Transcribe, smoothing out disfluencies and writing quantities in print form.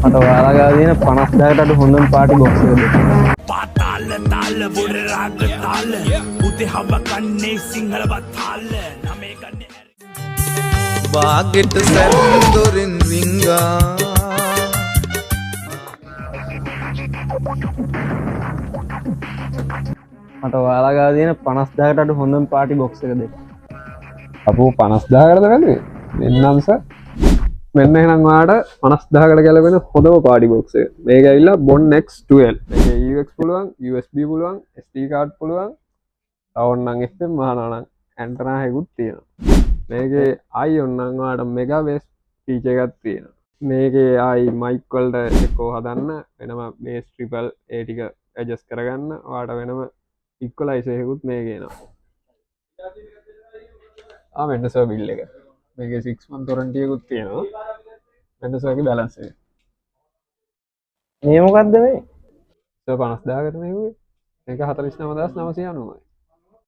මට ඔයාලා ගාව තියෙන 50,000කට අඩු හොඳම පාටි බොක්ස් එක දෙන්න. පාතාල තාල බුර රාග තාල උදේ හව කන්නේ සිංහල බතාල නමේ කන්නේ. බාගෙට සැන්දොරෙන් රිංගා. මට ඔයාලා ගාව තියෙන 50,000කට අඩු හොඳම පාටි බොක්ස් එක දෙන්න. අපෝ, 50,000කටද බැලුවේ? මෙන්නම් සර්, මෙන්න එහෙනම් ඔයාලට 50,000කට ගැලපෙන හොඳම පාටි බොක්ස් එක. මේක ඇවිල්ලා Bon X12. මේකේ AUX පුළුවන්, USB පුළුවන්, SD card පුළුවන්. තව ඕන්නම් FM අහනවා නම් ඇන්ටනා එකකුත් තියෙනවා. මේකේ ආයි ඕන්නම් ඔයාලට මෙගා බේස් ෆීචර් එකක් තියෙනවා. මේකේ ආයි මයික් වලට එකෝ හදන්න වෙනම බේස් ට්‍රිපල් ඒ ටික ඇඩ්ජස්ට් කරගන්න ඔයාලට වෙනම ඉක්වලයිසර් එකකුත් මේකේ එනවා. ආ, මෙන්න සර් බිල් එක. මේකේ 6 month warranty එකකුත් තියෙනවා. මෙන්න සර්ගේ බැලන්ස් එක. මේ මොකද්ද මේ? සර්, 50,000කට නෙවෙයි. මේක 49,990යි.